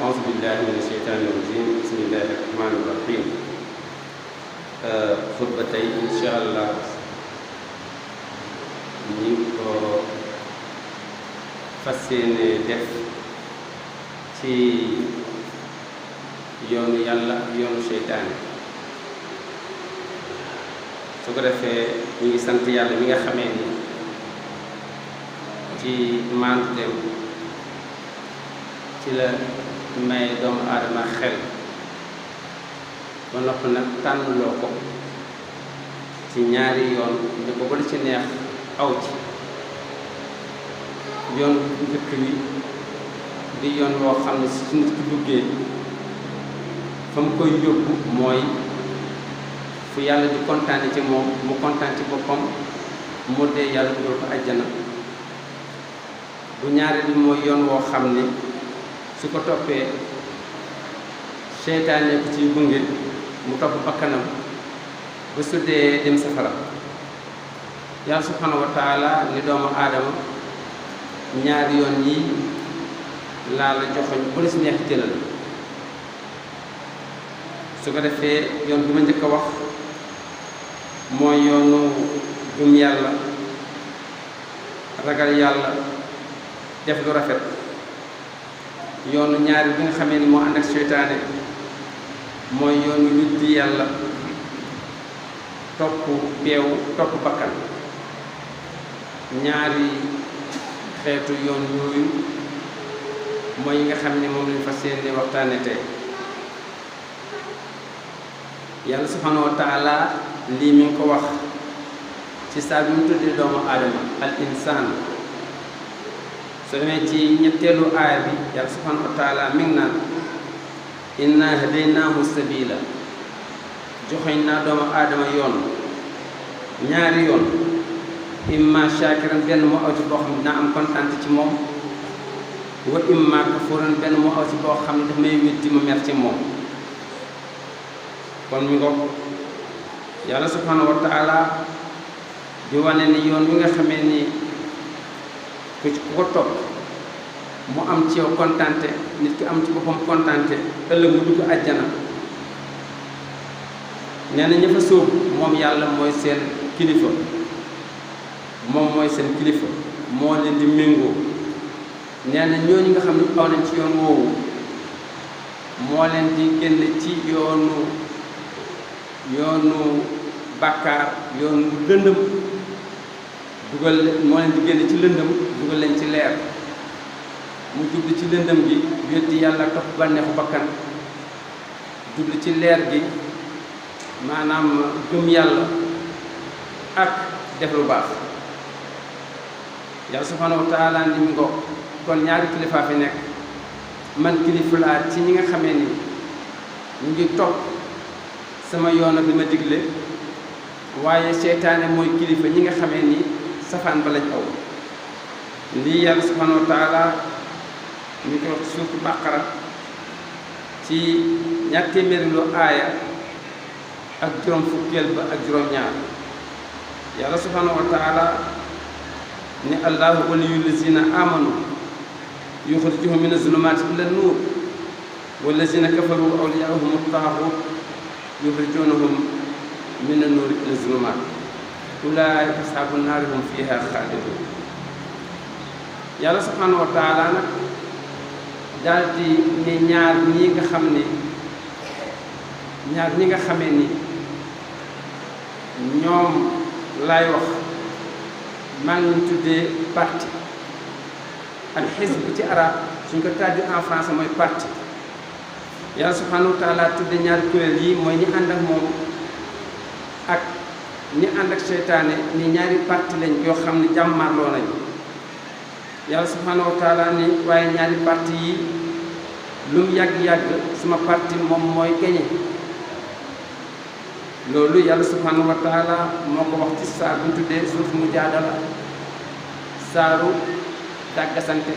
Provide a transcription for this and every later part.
أعوذ بالله من الشيطان الرجيم بسم الله الرحمن الرحيم xutba tey incha allah ñi ko fas yéene def ci yoonu yàlla ak yoonu seytaane su ko defee ñu ngi sant yàlla mi nga xamee ni ci maanduteem ci la may doomu aadama xel ba noppi nag tànnloo ko ci ñaari yoon ne ko ba ci neex aw ci yoon njëkk wi di yoon woo xam ne su nit ki duggee fa mu koy yóbbu mooy fu yàlla di kontaane ci moom mu kontaan ci boppam mu dee yàlla dugal ko àjjana bu ñaari bi mooy yoon woo xam ne su ko toppee seytaane ko ci gunge mu topp bakkanam ba su dee dem safara yàlla subhanahu wa taala ni doomu aadama ñaari yoon yi laa la joxoñ bu la si neex jëlal su ko defee yoon bi ma njëkk a wax mooy yoonu gëm yàlla ragal yàlla def lu rafet yoonu ñaari bi nga xamee ni moo ànd ak seytaane mooy yoonu weddi yàlla topp beew topp bakkan ñaari xeetu yoon yooyu mooy yi nga xam ne moom lañ fas yéene waxtaane tey yàlla subhanahu wa taala lii mi ngi ko wax ci saa bi mu tuddee doomu aadama al insaan soo demee ci ñetteelu aaya bi yàlla subhanahu wa taala mi ngi naan inna hadaynaahu sabila joxoñ naa doomu aadama yoon ñaari yoon imma shakiran benn mu aw ci boo xam ne dinaa am kontaan ci moom wa imma kafuran benn mu aw ci boo xam ne daf may weddi ma mer ci moom kon mi ngoog yàlla subhanahu wa taala di wane ni yoon wi nga xamee ni ku ko topp mu am ci yow kontante nit ki am ci boppam kontante ëllëg mu dugg àjjana nee na ña fa sóobu moom yàlla mooy seen kilifa moom mooy seen kilifa moo leen di méngoo nee na ñooñu nga xam ne aw nañ ci yoon woowu moo leen di génn ci yoonu bàkkaar yoonu lëndëm dugal moo leen di génn ci lëndëm dugal leen ci leer mu jublu ci lëndëm gi weddi yàlla topp bànneexu bakkan jublu ci leer gi maanaam gëm yàlla ak def lu baax yàlla subhanahu wa taala ni mu ngo kon ñaari kilifaa fi nekk man kilifa laa ci ñi nga xamee ni ñu ngi topp sama yoon ak li ma digle waaye seytaane mooy kilifa ñi nga xamee ni safaan ba lañ aw lii yàlla subhanahu wa taala ñu ko wax suufu bàqara ci ñaar téeméeri lu aaya ak juróom fukkeel ba ak juróom ñaar yàlla subhanahu wa taala ni allahu waliyyu lazina amanu yuxrijuhum mina zulumaati ila nuur wallazina kafaru awliyaahum taaxut yuxrijunahum mina nuuri ila zulumaat ulaa'ika ashaabu naari hum fiihaa xaalidun yàlla subhanahu wa taala nag daal di ne ñaar ñi nga xamee ni ñoom laay wax maa ngi tuddee parti al xisb ci arab suñ ko traduit en français mooy parti yàlla subhanahu wa taala tudde ñaari kuréel yi mooy ñi ànd ak moom ak ñi ànd ak seytaane ni ñaari parti lañ yoo xam ne jàmmarloo nañ yàlla subhanahu wa taala ni waaye ñaari parti yi lu mu yàgg-yàgg sama parti moom mooy gañe loolu yàlla subhanahu wa taala moo ko wax ci saar bu ñu tuddee suuf mujaadala saaru dàggasante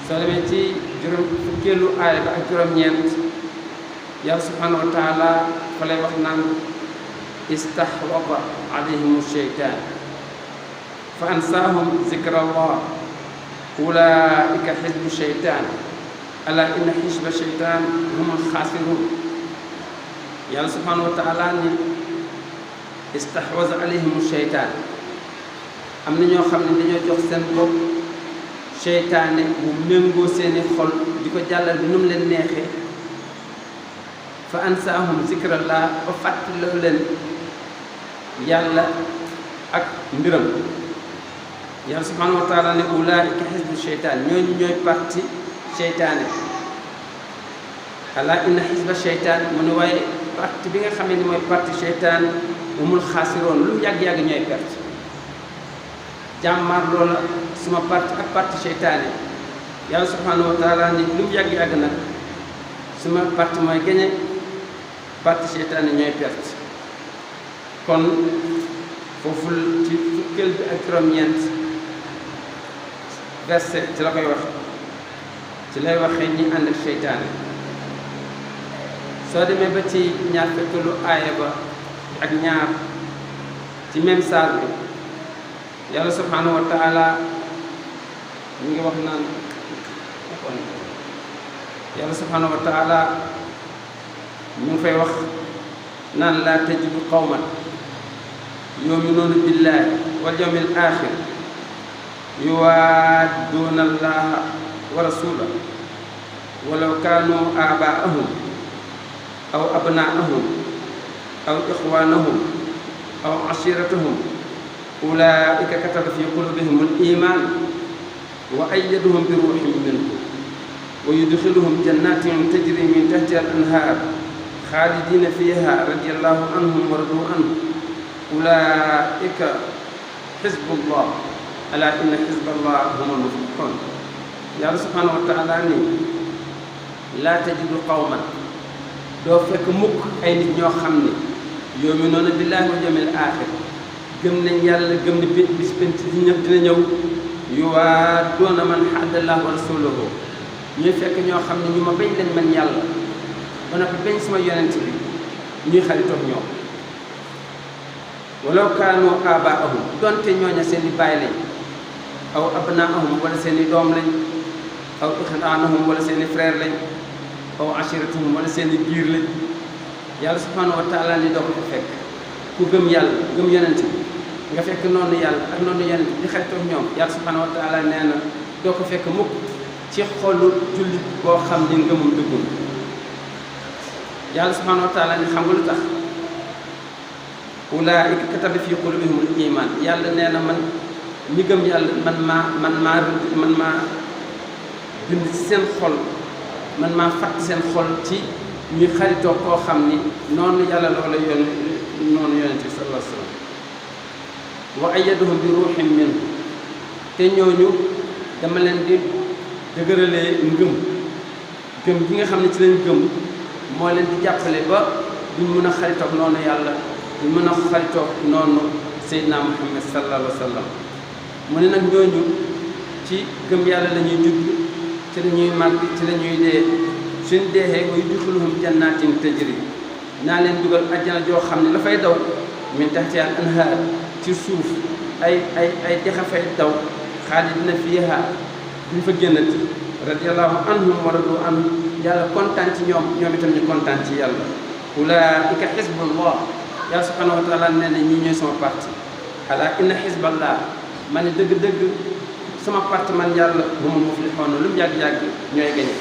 soo demee ci juróom fukkeelu aaya ba ak juróom-ñeent yàlla subhanahu wa taala fa lay wax naan istahwada alayhim sheytaan fa ansaahum zikrallah ulaika xisbu sheytaan ala inna xisba sheytaan humul xaasiruun yàlla subhanahu wa taala ni istahwaza alayhimu sheytaan am na ñoo xam ne dañoo jox seen bopp seytaane mu méngoo seeni xol di ko jàllal bi nu mu leen neexee fa ansaahum zikrallah ba fàttaloo leen yàlla ak mbiram yàlla subhanahu wa taala ne ulaika xisbu seytaan ñooñu ñooy parti seytaane ala inna xisba seytaan mu ne waaye parti bi nga xamee ni mooy parti seytaan umul xaasiroon lu mu yàgg-yàgg ñooy perte jàmmaar loola suma parti ak parti seytaane yàlla subhanahu wa taala ni lu mu yàgg-yàgg nag suma parti mooy gañe parti seytaane ñooy perte kon foofu ci fukkeel bi ak juróom-ñeent verset ci la koy wax ci lay waxee ñi ànd ak seytaane soo demee ba ci ñaar fekkalu aaya ba ak ñaar ci même saar bi yàlla subhanahu wa taala ñu ngi wax naan yàlla subhanahu wa taala ñu ngi fay wax naan laa tajidu qawman yu'minuuna billahi wal yawmil aaxir yuwaadduuna allaha wa rasulahu walaw kaanu aabaa'ahum aw abnaa'ahum aw ixwaanahum aw ashiiratahum ulaa'ika kataba fi quluubihimul iimaan wa ayyadahum bi ruuhin minhu wa yudxiluhum jannaatin tajrii min tahtihal anhaar xaalidiina fiihaa radiyallaahu anhum wa raduu anhu ulaa'ika xizbullah alaa inna xizballahi humul muflihuun yàlla subhaanahu wa taala ni laa tajidu qawman doo fekk mukk ay nit ñoo xam ne yu'minuuna billaahi wal yawmil aaxir gëm nañ yàlla gëm ni bis penc dina ñëw yuwaadduuna man hadda llaaha wa rasuulahu ñuy fekk ñoo xam ne ñu ma bañ leen man yàlla ba noppi bañ sama yonent bi ñuy xaritoog ñoom walaw kaanu aabaa'ahum donte ñooña seen i baay lañ aw abnaa'ahum wala seen i doom lañ aw ixwaanahum wala seen i frère lañ aw ashiratahum wala seen i giir lañ yàlla subhanahu wa taala ni doo ko fekk ku gëm yàlla gëm yonent bi nga fekk noonu yàlla ak noonu yonent bi di xaritoog ñoom yàlla subhanahu wa taala nee na doo ko fekk mukk ci xolu jullit boo xam ni ngëmum dëggul yàlla subhanahu wa taala ni xam nga lu tax ulaa'ika kataba fi qulubihimul iimaan yàlla nee na man ñi gëm yàlla man maa bind ci seen xol man maa fàtt seen xol ci ñuy xaritoo koo xam ni noonu yàlla loola yoon noonu yonent bi sallallahu alayhi wa sallam wa ayyadahum bi ruuhin minhu te ñooñu dama leen di dëgëralee gëm gi nga xam ne ci leen gëm moo leen di jàppale ba duñ mën a xaritoog noonu yàlla duñ mën a xaritoog noonu Seydina Muhammad sallallahu alayhi wa sallam mu ne nag ñooñu ci gëm yàlla la ñuy judd ci la ñuy màgg ci la ñuy dee suñ deexee wa yudxiluhum jannaatin tajri naa leen dugal ajjana joo xam ne la fay daw min tahtihal anhaar ci suuf ay dexa fay daw xaalidina fiihaa duñ fa génnati radiyallaahu anhum wa radu anhu yàlla kontaan ci ñoom itam ñu kontaan ci yàlla ulaa'ika xizbullah yàlla subhaanahu wa taala nee na ñii ñooy sama parti alaa inna xizballah ma ne dëgg-dëgg sama parti man yàlla humul muflihuun lu mu yàgg-yàgg ñooy gañe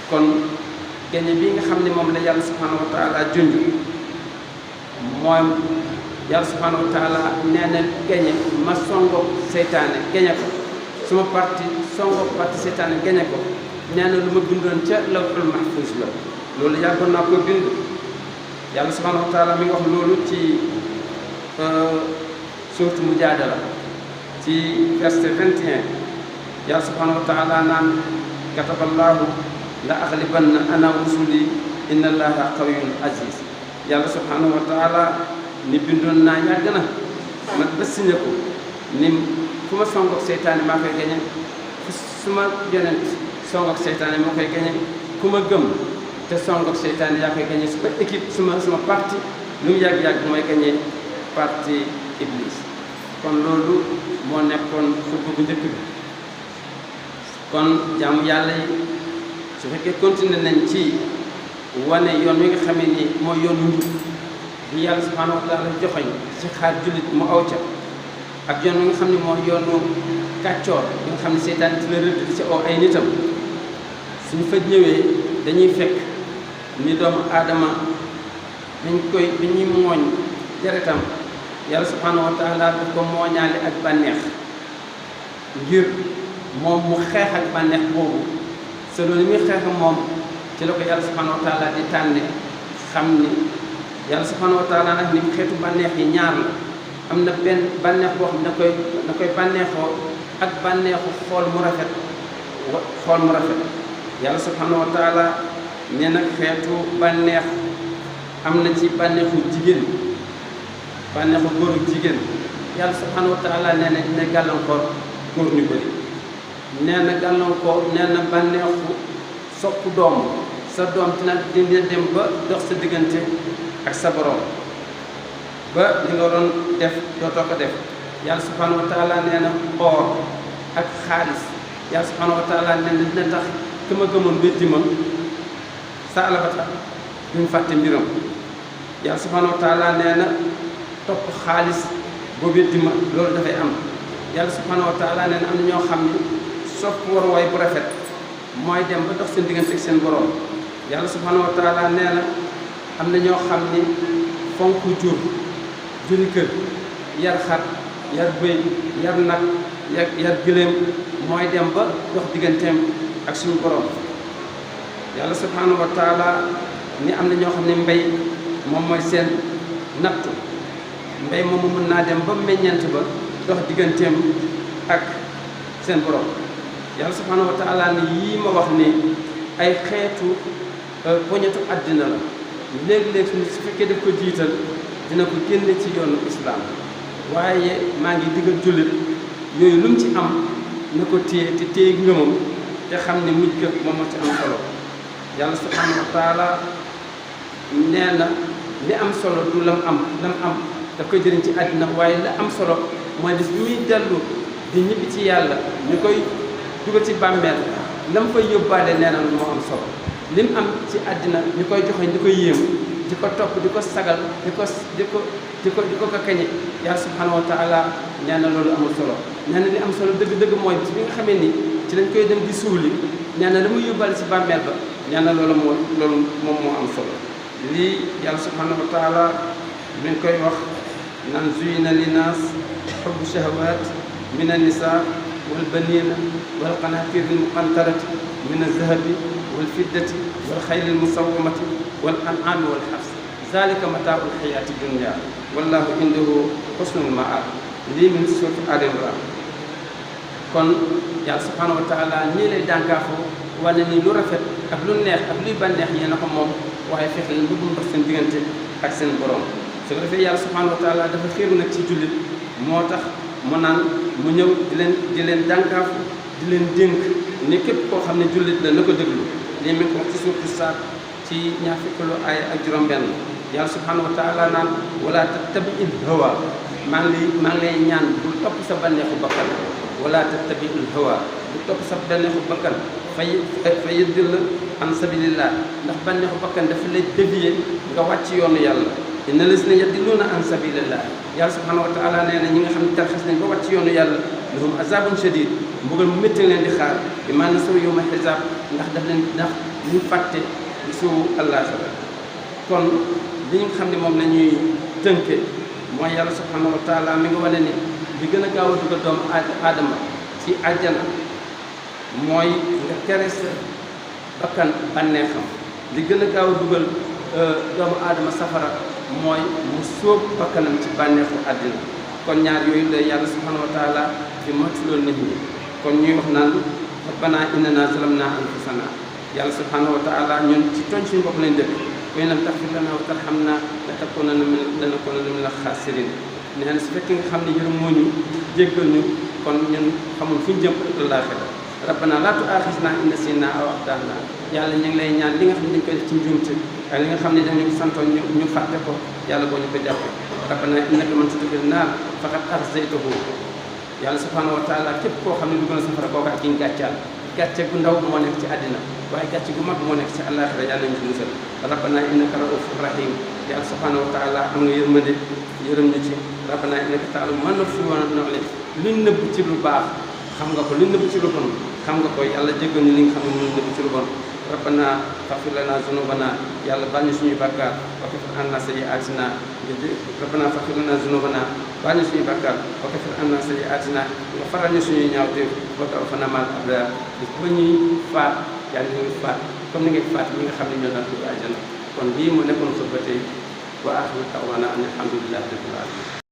kon gañe bii nga xam ne moom la yàlla subhaanahu wa taala junj mooy yàlla subhaanahu wa taala nee na gañe ma songo seytaane gañe ko suma parti songo parti seytaane gañe ko nee na lu ma bindoon ca lawhul mahfuus la loolu yàggoon naa ko bind yàlla subhaanahu wa taala mi ngi wax loolu ci suuratu Mujaadala ci verset 21 yàlla subhaanahu wa taala naan kataballaahu la aghlibanna ana wa rusuli inna allaha qawiyyun aziz yàlla subhaanahu wa taala ni bindoon naa yàgg na man ba signé ko ni fu ma songoog seytaane maa koy gañe su ma yonent songoog seytaane moo koy gañe ku ma gëm te songoog seytaane yaa koy gañe su ma équipe suma parti lu mu yàgg-yàgg mooy gañe parti iblis kon loolu moo nekkoon xutba bu njëkk bi kon jaamu yàlla yi su fekkee continuer nañ ci wane yoon wi nga xamee ni mooy yoonu njub bi yàlla subhanahu wa taala joxoñ ci xaar jullit mu aw ca ak yoon wi nga xam ne mooy yoonu kàccoor bi nga xam ne seytaan ci la rëdd di ci aw ay nitam suñu fa ñëwee dañuy fekk ni doomu aadama bi ñuy mooñ deretam yàlla subhanahu wa taala daf ko mooñaale ak bànneex ngir moom mu xeex ak bànneex boobu selon li muy xeex moom ci la ko yàlla subhanahu wa taala di tànne xam ni yàlla subhanahu wa taala nag ni xeetu bànneex yi ñaar la am na benn bànneex boo xam ne da koy bànneexoo ak bànneexu xool mu rafet yàlla subhanahu wa taala nee na xeetu bànneex am na ci bànneexu jigéen bànneexu góoru jigéen yàlla subhanahu wa taala nee na dina gàllankoor góor ñu bëri nee na gàllankoor nee na bànneexu sopp doom sa doom dina dem ba dox sa diggante ak sa borom ba li nga doon def dootoo ko def yàlla subhanahu wa taala nee na or ak xaalis yàlla subhanahu wa taala nee na dina tax ki ma gëmoon weddi ma sa alabata duñ fàtte mbiram yàlla subhanahu wa taala nee na topp xaalis boo weddi ma loolu dafay am yàlla subhanahu wa taala nee na am na ñoo xam ne sopp waruwaay bu rafet mooy dem ba dox seen diggante ak seen borom yàlla subhanahu wa taala nee na am na ñoo xam ni fonk juri kër yar xar yar bëy yar nag yar gëléem mooy dem ba dox digganteem ak suñu borom yàlla subhanahu wa taala ni am na ñoo xam ne mbay moom mooy seen nattu mbay moomu mën naa dem ba meññeent ba dox digganteem ak seen borom yàlla subhanahu wa taala ni yii ma wax ni ay xeetu poñetu àddina la léeg-léeg su fekkee daf ko jiital dina ko génne ci yoonu islam waaye maa ngi digal jullit yooyu lu mu ci am na ko téye te téye ngëmam te xam ne mujj ga moom moo ci am solo yàlla subhanahu wa taala nee na li am solo du lam am daf koy jëriñ ci àddina waaye la am solo mooy bis bi muy dellu di ñibbi ci yàlla ñu koy dugal ci bàmmeel lam fay yóbbaale nee na moo am solo lim am ci àddina ñu koy joxe di ko yéem di ko topp di ko sagal di ko kañe yàlla subhanahu wa taala nee na loolu amul solo nee na li am solo dëgg-dëgg mooy bis bi nga xamee ni ci lañ koy dem di suuli nee na la muy yóbbaale ci bàmmeel ba nee na loolu moom moo am solo lii yàlla subhanahu wa taala mi ngi koy wax naan zuyina linnaas hubbu shahawaat min an-nisaa wal baniina wal qanaatiir al-muqantarati min az-zahabi wal fiddati wal xayli al-musawwamati wal an'aami wal harsi zaalika mataa'ul hayaati dunya wallaahu indahu husnul ma'aab lii min suurati Aali Imraan kon yàlla subhanahu wa taala nii lay dànkaafoo wane ni lu rafet ak lu neex ak luy bànneex yéen a ko moom waaye fexe leen bëggum dox seen diggante ak seen borom su ko defee yàlla subhanahu wa taala dafa xiir nag ci jullit moo tax mu naan mu ñëw di leen dànkaafu di leen dénk ni képp koo xam ne jullit la na ko déglu lii mi ko wax ci suuratu Saad ci ñaar fukkeelu aaya ak juróom-benn yàlla subhanahu wa taala naan wala tattabi'il hawa maa ngi lay ñaan bul topp sa bànneexu bakkan wala tattabi'il hawa bul topp sa bànneexu bakkan fa yudilla an sabilillah ndax bànneexu bakkan dafa lay dévier nga wàcc yoonu yàlla inna lazina yadilluuna an sabilillah yàlla subhanahu wa taala nee na ñi nga xam ne tarxis nañ ba wàcc yoonu yàlla lahum azabun shadid mbugal mu métti leen di xaar bi maanaam saw yawma xisaab ndax ñu fàtte su àllaaxira kon li nga xam ne moom la ñuy tënke mooy yàlla subhanahu wa taala mi nga wane ni li gën a gaaw a dugal doomu aadama ci àjjana mooy nga tere sa bakkan bànneexam li gën a gaaw a dugal doomu aadama safara mooy mu sóob bakkanam ci bànneexu àddina kon ñaar yooyu la yàlla subhanahu wa taala di moytuloon nit ñi kon ñuy wax naan rabbana innana zalamna anfusana yàlla subhanahu wa taala ñun ci tooñ suñu bopp lañ dëkk wa in lam taghfir lana wa tarhamna lanakunanna minal khasirin nee na su fekkee nga xam ne yërëm moo ñu jéggal ñu kon ñun xamul fu ñu jëm àllaaxira rabbana laa tu'aaxidnaa in nasiinaa aw axta'naa yàlla ñu ngi lay ñaan li nga xam ne dañ koy def ci njuumte ak li nga xam ne dañu santoon ñu fàtte ko yàlla boo ñu ko jàppe rabbana innaka man tudxilin naar faqad axzaytahu yàlla subhanahu wa taala képp koo xam ne dugg na safara kooku ak ki ñu gàccaal gàcce gu ndaw moo nekk ci àddina waaye gàcce gu mag moo nekk ci àllaaxira yàlla nañu ci musal rabbana innaka raufur rahim yàlla subhanahu wa taala am nga yërmande yërëm ñu ci rabbana innaka ta'lamu ma nukhfi wa ma nu'lin luñ nëbb ci lu baax xam nga ko luñ nëbb ci lu bon xam nga ko yàlla jéggal ñu li nga xam ne luñ nëbb ci lu bon rabbana faghfir lana zunubana yàlla baal ñu suñuy bàkkaar wa kaffir anna sayyi'atina rabbana faghfir lana zunubana baal ñu suñuy bàkkaar wa kaffir anna sayyi'atina nga faral ñu suñuy ñaawteef wa tawaffana ma'al abrar bis ba ñuy faat yàlla ñu ngi faat comme ni ngay faat ñi nga xam ne ñoo daan dugg àjjana kon lii moo nekkoon xutba tey wa aaxiru da'waana an alhamdulillahi rabbil aalamiin